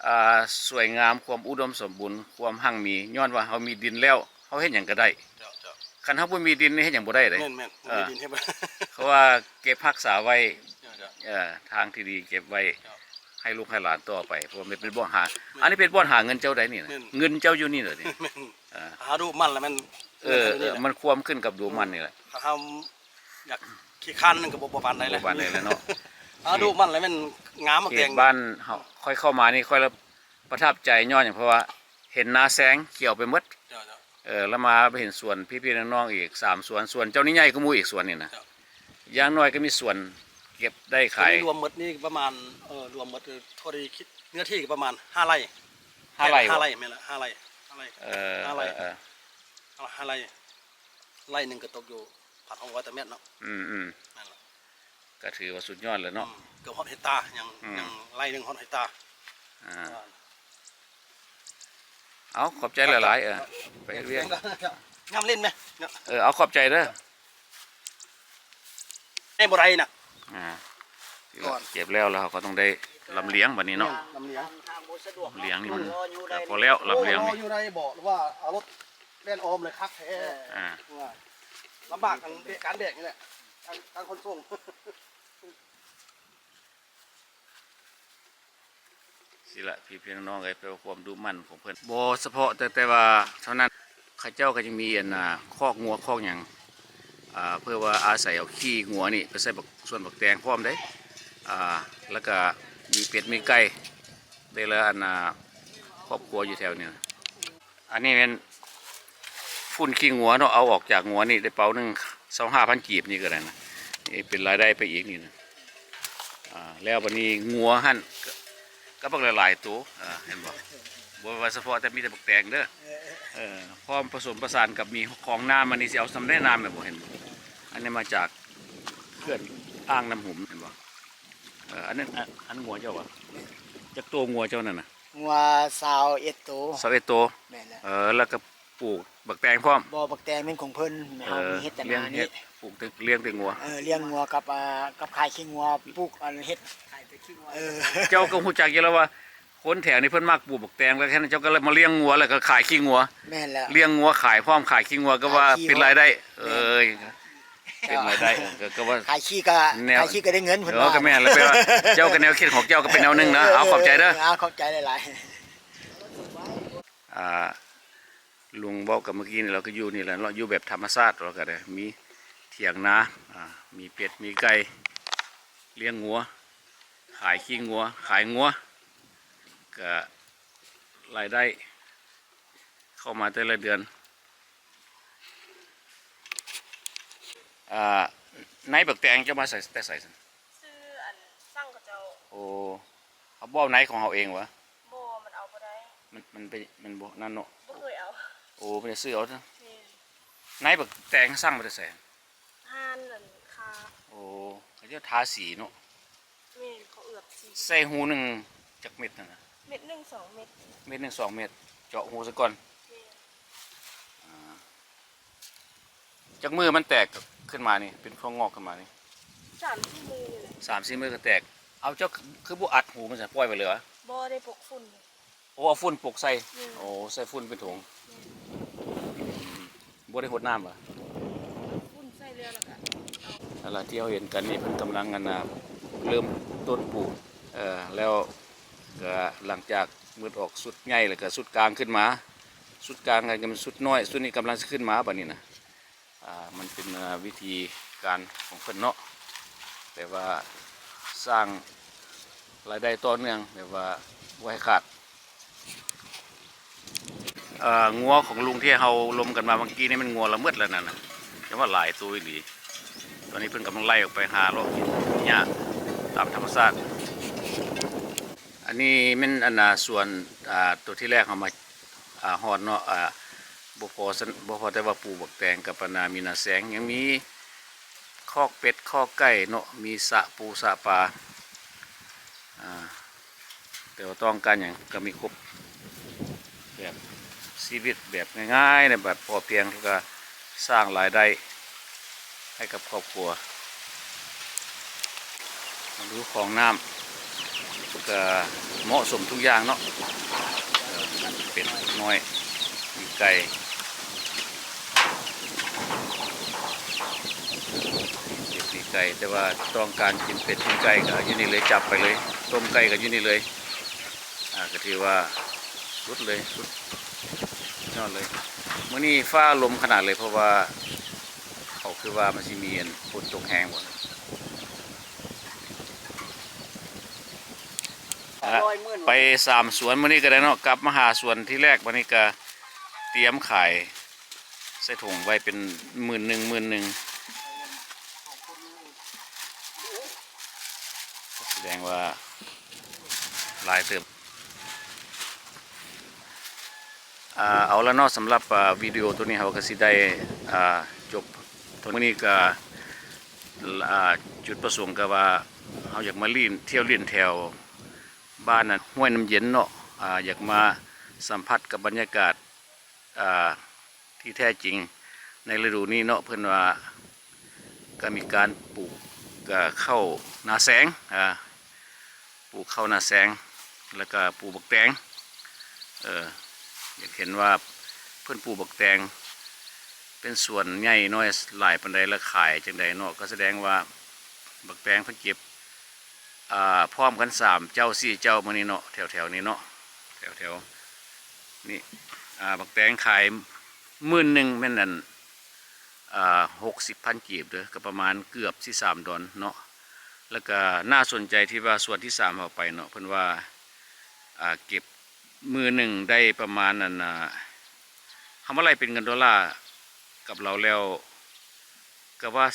ອ່າ ສວຍງາມ ຄວາມອຸດົມສົມບູນ ຄວາມຮັ່ງມີ ຍ້ອນວ່າເຮົາມີດິນແລ້ວ ເຮົາເຮັດຫຍັງກໍໄດ້ ເຈົ້າໆ ຄັນເຮົາບໍ່ມີດິນນີ້ເຮັດຫຍັງບໍ່ໄດ້ເດ້ ແມ່ນໆ ບໍ່ມີດິນເຮັດບໍ່ໄດ້ ເພາະວ່າເກັບຮັກສາໄວ້ ເຈົ້າໆ ເອີ ທາງທີ່ດີເກັບໄວ້ ເຈົ້າ ໃຫ້ລູກໃຫ້ຫຼານຕໍ່ໄປ ເພາະວ່າມັນເປັນບ່ອນຫາ ແມ່ນ ອັນນີ້ເປັນບ່ອນຫາເງິນເຈົ້າໄດ໋ນີ້ນະ ແມ່ນ ເງິນເຈົ້າຢູ່ນີ້ເລີຍນີ້ ແມ່ນ ອ່າ ຫາດຸໝັ່ນແລ້ວແມ່ນ ເອີ ເງິນເຮົາຢູ່ນີ້ແຫຼະ ມັນຄວາມຂຶ້ນກັບດຸໝັ່ນນີ້ແຫຼະ ຖ້າເຮົາຢາກຂີ້ຄ້ານນັ້ນກໍບໍ່ ບໍ່ປານໃດແຫຼະ ບໍ່ປານໃດແລ້ວເນາະ ຫາດຸໝັ່ນແລ້ວແມ່ນງາມ ເຂດບ້ານເຮົາ ຂ້ອຍເຂົ້າມານີ້ ຂ້ອຍລະປະທັບໃຈຍ້ອນຫຍັງ ເພາະວ່າເຫັນນາແຊງຂຽວໄປໝົດ ເຈົ້າໆ ເອີ ລະມາເຫັນສວນພີ່ໆນ້ອງໆອີກສາມສວນ ສວນເຈົ້ານີ້ໃຫຍ່ກວ່າໝູ່ອີກສວນນີ້ນະ ເຈົ້າ ຢ່າງໜ້ອຍກໍມີສວນເກັບໄດ້ຂາຍ ຕົວນີ້ລວມໝົດນີ້ປະມານ ເອີ ລວມໝົດ ເອີ ທົ່ວທີ່ຄິດເນື້ອທີ່ກໍປະມານຫ້າໄຮ່ ຫ້າໄຮ່ ຫ້າໄຮ່ ແມ່ນລະ ຫ້າໄຮ່ ຫ້າໄຮ່ ເອີ ຫ້າໄຮ່ ເອີ ເອີ ຫ້າໄຮ່ ໄຮ່ໜຶ່ງກໍຕົກຢູ່ພັນຫົກຮ້ອຍຕາແມັດເນາະ ອືມໆ ນັ້ນລະ ກໍຖືວ່າສຸດຍອດແລ້ວເນາະ ອືມ ເກືອບຮອດເຮັກຕາ ຍັງ ອືມ ຍັງໄຮ່ໜຶ່ງຮອດເຮັກຕາ ອ່າ ເອົາ ຂອບໃຈຫຼາຍໆ ເອີ ໄປເຮັດວຽກ ຍາມຫຼິ້ນແມະ ເອີ ເອົາ ຂອບໃຈເດີ ໃຫ້ບໍ່ໄດ້ນະ ອ່າ ເກັບແລ້ວ ແລ້ວເຮົາກໍຕ້ອງໄດ້ລຳລຽງບາດນີ້ເນາະ ລຳລຽງ ລຳລຽງນີ້ມັນກໍພໍແລ້ວ ລຳລຽງນີ້ ຢູ່ໄດ້ບໍ່ ຫຼືວ່າເອົາລົດແລ່ນອ້ອມເລີຍຄັກແທ້ ອ່າ ລຳບາກທາງການແບກນີ້ແຫຼະ ທາງ ທາງຂົນສົ່ງ. ຊີ້ລະ ພີ່ໆນ້ອງໆເອີຍ ແປວ່າຄວາມດຸໝັ່ນຂອງເພິ່ນ ບໍ່ສະເພາະແຕ່ ແຕ່ວ່າເທົ່ານັ້ນ ເຂົາເຈົ້າກໍຍັງມີ ອັນນ່າ ຄອກງົວຄອກຫຍັງ ອ່າ ເພື່ອວ່າອາໄສເອົາຂີ້ງົວນີ້ໄປໃສ່ບັກ ສວນບັກແຕງພ້ອມເດ້ ອ່າ ແລ້ວກໍມີເປັດມີໄກ່ ແຕ່ລະ ອັນນ່າ ຄອບຄົວຢູ່ແຖວນີ້ ອັນນີ້ແມ່ນຝຸ່ນຂີ້ງົວເນາະ ເອົາອອກຈາກງົວນີ້ໄດ້ເປົາໜຶ່ງ ຊາວຫ້າພັນກີບນີ້ກໍໄດ້ນະ ນີ້ເປັນລາຍໄດ້ໄປອີກນີ້ນະ ອ່າ ແລ້ວບັດນີ້ງົວຫັ້ນກໍ ກໍບັກຫຼາຍໆໂຕ ອ່າ ເຫັນບໍ່ ບໍ່ວ່າສະເພາະແຕ່ມີແຕ່ບັກແຕງເດີ ເອີ ພ້ອມປະສົມປະສານກັບມີຂອງນ້ຳ ອັນນີ້ຊິເອົາສ່ຳໃດນ້ຳແມ່ນບໍ່ ເຫັນບໍ່ ອັນນີ້ມາຈາກເຂື່ອນອ່າງນ້ຳຫຸມ ເຫັນບໍ່ ເອີ ອັນນັ້ນ ອັນ ອັນງົວເຈົ້າຫວາ ຈັກໂຕງົວເຈົ້ານັ້ນນະ? ງົວຊາວເອັດໂຕ ຊາວເອັດໂຕ ແມ່ນແລ້ວ ເອີ ແລ້ວກໍ ປູກບັກແຕງພ້ອມ ບໍ່ ບັກແຕງແມ່ນຂອງເພິ່ນ ເຮົາມີເຮັດແຕ່ນານີ້ ປູກແຕ່ ລ້ຽງແຕ່ງົວ ເອີ ລ້ຽງງົວກັບ ອ່າ ກັບຂາຍຂີ້ງົວ ປູກ ອັນ ເຮັດ ເອີ ເຈົ້າກໍຮູ້ຈັກຢູ່ແລ້ວວ່າ ຄົນແຖວນີ້ເພິ່ນມັກປູກບັກແຕງ ແລ້ວເຈົ້າກໍເລີຍມາລ້ຽງງົວ ແລ້ວກໍຂາຍຂີ້ງົວ ແມ່ນແລ້ວ ລ້ຽງງົວຂາຍພ້ອມ ຂາຍຂີ້ງົວກໍວ່າເປັນລາຍໄດ້ ເອີ ເປັນລາຍໄດ້ ເອີ ກໍ ກໍວ່າຂາຍຂີ້ກໍ ຂາຍຂີ້ກໍໄດ້ເງິນ ເພິ່ນວ່າ ກໍແມ່ນແລ້ວ ແປວ່າເຈົ້າກໍແນວຄິດຂອງເຈົ້າກໍເປັນແນວໜຶ່ງນະ ເອີ ເອົາ ຂອບໃຈເດີ ເອີ ເອົາ ຂອບໃຈຫຼາຍໆ ອ່າ ລຸງເວົ້າກັບເມື່ອກີ້ນີ້ ລາວກໍຢູ່ນີ້ແຫຼະເນາະ ຢູ່ແບບທຳມະຊາດ ລາວກໍໄດ້ມີຖຽງນາ ອ່າ ມີເປັດ ມີໄກ່ ລ້ຽງງົວ ຂາຍຂີ້ງົວ ຂາຍງົວ ກະລາຍໄດ້ເຂົ້າມາແຕ່ລະເດືອນ ອ່າ ໃນບັກແຕງເຈົ້າມາໃສ່ ແຕ່ໃສ? ຊື້ອັນສັ່ງເຂົາເຈົ້າ ໂອ້ ເຮົາບໍ່ເອົາໃນຂອງເຮົາເອງຫວາ? ບໍ່ ມັນເອົາບໍ່ໄດ້ ມັນ ມັນເປັນ ມັນບໍ່ນັ້ນເນາະ ບໍ່ເຄີຍເອົາ ໂອ້ ໄປຊື້ເອົາ ແມ່ນ ໃນບັກແຕງສັ່ງມາແຕ່ໃສ? ຮ້ານອັນຄ້າ ໂອ້ ເຂົາເຈົ້າທາສີເນາະ ແມ່ນ ເຂົາເອືອບສີ ໃສ່ຮູໜຶ່ງຈັກເມັດຫັ້ນນະ? ເມັດໜຶ່ງສອງເມັດ ເມັດໜຶ່ງສອງເມັດ ເຈາະຮູຊະກ່ອນ. ແມ່ນ. ອ່າ ຈັກມື້ມັນແຕກຂຶ້ນມານີ້ ເປັນພວງງອກຂຶ້ນມານີ້? ສາມສີ່ມື້ນີ້ແຫຼະ. ສາມສີ່ມື້ກໍແຕກ. ເອົາ ເຈົ້າຄືບໍ່ອັດຮູມັນຊະ ປ່ອຍໄປເລີຍຫວາ? ບໍ່ ໄດ້ປົກຝຸ່ນ. ໂອ້ ເອົາຝຸ່ນປົກໃສ່. ແມ່ນ. ໂອ້ ໃສ່ຝຸ່ນເປັນຖົງ. ແມ່ນ. ອືມ ບໍ່ໄດ້ຫົດນ້ຳຫວາ? ຝຸ່ນໃສ່ແລ້ວ ແລ້ວກໍເອົາ ນັ້ນລະ ທີ່ເຮົາເຫັນກັນນີ້ ເພິ່ນກຳລັງ ອັນນ່າ ເລີ່ມຕົ້ນປູກ ເອີ ແລ້ວກໍຫຼັງຈາກໝົດອອກຊຸດໃຫຍ່ ແລ້ວກໍຊຸດກາງຂຶ້ນມາ ຊຸດກາງ ແລ້ວກໍຊຸດນ້ອຍ ຊຸດນີ້ກຳລັງຊິຂຶ້ນມາບັດນີ້ນະ. ອ່າ ມັນເປັນ ອ່າ ວິທີການຂອງເພິ່ນເນາະ ແບບວ່າສ້າງລາຍໄດ້ຕໍ່ເນື່ອງ ແບບວ່າບໍ່ໃຫ້ຂາດ. ເອີ ງົວຂອງລຸງທີ່ເຮົາລົມກັນມາເມື່ອກີ້ນີ້ ແມ່ນງົວລະເມີດແລ້ວນັ້ນນະ ຈັ່ງວ່າຫຼາຍໂຕອີ່ຫຼີ. ຕອນນີ້ເພິ່ນກຳລັງໄລ່ອອກໄປຫາເລາະກິນຫຍ້າຕາມທຳມະຊາດ. ອັນນີ້ແມ່ນ ອັນນ່າ ສວນ ອ່າ ໂຕທີ່ແລກເຮົາມາ ອ່າ ຮອດເນາະ ອ່າ ບໍ່ພໍຊັ້ນ ບໍ່ພໍແຕ່ວ່າປູກບັກແຕງກັບ ອັນນ່າ ມີນາແຊງ ຍັງມີຄອກເປັດຄອກໄກ່ເນາະ ມີສະປູສະປາ ອ່າ ແຕ່ວ່າຕ້ອງການຫຍັງກໍມີຄົບ ແບບຊີວິດແບບງ່າຍໆ ແບບພໍພຽງ ແລ້ວກໍສ້າງລາຍໄດ້ໃຫ້ກັບຄອບຄົວ. ມາດູຂອງນ້ຳ ກໍເໝາະສົມທຸກຢ່າງເນາະ ເປັດນ້ອຍ ມີໄກ່ ເປັດມີໄກ່ ແຕ່ວ່າຕ້ອງການກິນເປັດກິນໄກ່ກໍຢູ່ນີ້ເລີຍ ຈັບໄປເລີຍ ຕົ້ມໄກ່ກໍຢູ່ນີ້ເລີຍ. ອ່າ ກໍຖືວ່າສຸດເລີຍ ສຸດຍອດເລີຍ. ມື້ນີ້ຟ້າລົມຂະໜາດເລີຍ ເພາະວ່າເຂົາຄືວ່າມັນຊິມີ ອັນ ຝົນຕົກແຮງບໍ່. ອ່າ ໄປສາມສວນມື້ນີ້ກໍໄດ້ເນາະ ກັບມາຫາສວນທີ່ແລກ ບັດນີ້ກໍຕຽມຂາຍໃສ່ຖົງໄວ້ເປັນໝື່ນໜຶ່ງ ໝື່ນໜຶ່ງ ສະແດງວ່າຫຼາຍເຕີບ. ອ່າ ເອົາລະເນາະ ສຳລັບ ອ່າ ວິດີໂອໂຕນີ້ເຮົາກໍຊິໄດ້ ອ່າ ຈົບເທົ່ານີ້. ກໍ ອ່າ ຈຸດປະສົງກໍວ່າເຮົາຢາກມາຫຼິ້ນ ທ່ຽວຫຼິ້ນແຖວບ້ານຫ້ວຍນ້ຳເຢັນເນາະ ອ່າ ຢາກມາສຳຜັດກັບບັນຍາກາດ ອ່າ ທີ່ແທ້ຈິງໃນລະດູນີ້ເນາະ. ເພິ່ນວ່າກໍມີການປູກ ເຂົ້ານາແຊງ ອ່າ ປູກເຂົ້ານາແຊງ ແລ້ວກໍປູກບັກແຕງ. ເອີ ຢາກເຫັນວ່າເພິ່ນປູກບັກແຕງເປັນສວນໃຫຍ່ນ້ອຍຫຼາຍປານໃດ ແລ້ວຂາຍຈັ່ງໃດເນາະ. ກໍສະແດງວ່າບັກແຕງເພິ່ນເກັບ ອ່າ ພ້ອມກັນສາມເຈົ້າສີ່ເຈົ້າມື້ນີ້ເນາະ ແຖວໆນີ້ເນາະ ແຖວໆນີ້ ອ່າ ບັກແຕງຂາຍໝື່ນໜຶ່ງ ແມ່ນອັນ ອ່າ ຫົກສິບພັນກີບເດີ ກໍປະມານເກືອບສິບສາມດອນເນາະ. ແລ້ວກໍໜ້າສົນໃຈທີ່ວ່າສ່ວນທີສາມເຮົາໄປເນາະ ເພິ່ນວ່າ ອ່າ ເກັບມື້ໜຶ່ງໄດ້ປະມານ ອັນນ່າ ເຮົາມາໄລ່ເປັນເງິນໂດລາກັບລາວແລ້ວ ກໍວ່າ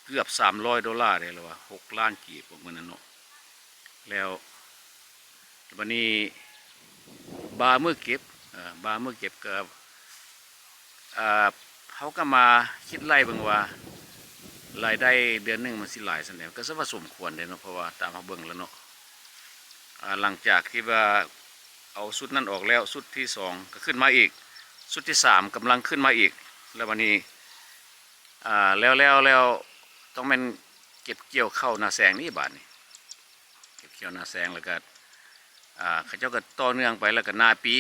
ເກືອບສາມຮ້ອຍໂດລາເດ້ ຫຼືວ່າຫົກລ້ານກີບປະມານນັ້ນເນາະ. ແລ້ວບັດນີ້ບາງມື້ເກັບ ເອີ ບາງມື້ເກັບກໍ ເອີ ເຮົາກໍມາຄິດໄລ່ເບິ່ງວ່າລາຍໄດ້ເດືອນໜຶ່ງມັນຊິຫຼາຍສ່ຳໃດ ກໍສະວ່າສົມຄວນເດ້ເນາະ ເພາະວ່າຕາມເຮົາເບິ່ງແລ້ວເນາະ. ອ່າ ຫຼັງຈາກທີ່ວ່າເອົາຊຸດນັ້ນອອກແລ້ວ ຊຸດທີສອງກໍຂຶ້ນມາອີກ ຊຸດທີສາມກຳລັງຂຶ້ນມາອີກ. ແລ້ວບັດນີ້ ອ່າ ແລ້ວ ແລ້ວ ແລ້ວຕ້ອງແມ່ນເກັບກ່ຽວເຂົ້ານາແຊງນີ້ບາດນີ້ ເກັບກ່ຽວນາແຊງ ແລ້ວກໍ ອ່າ ເຂົາເຈົ້າກໍຕໍ່ເນື່ອງໄປ ແລ້ວກໍນາປີ.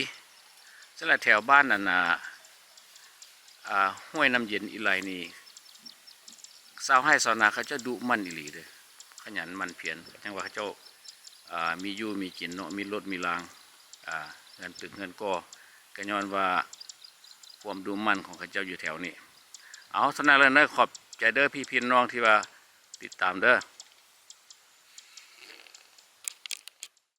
ສຳລັບແຖວບ້ານອັນນ່າ ອ່າ ຫ້ວຍນ້ຳເຢັນອີ່ໄລນີ້ ຊາວໄຮ່ຊາວນາເຂົາເຈົ້າດຸໝັ່ນອີ່ຫຼີເດີ ຂະຫຍັນໝັ່ນພຽນ ຈັ່ງວ່າເຂົາເຈົ້າ ອ່າ ມີຢູ່ມີກິນເນາະ ມີລົດມີລາງ ອ່າ ເຮືອນຕຶກເຮືອນກໍ່ ກໍຍ້ອນວ່າຄວາມດຸໝັ່ນຂອງເຂົາເຈົ້າຢູ່ແຖວນີ້. ເອົາ ສ່ຳນັ້ນແຫຼະເດີ ຂອບໃຈເດີພີ່ໆນ້ອງໆທີ່ວ່າຕິດຕາມເດີ.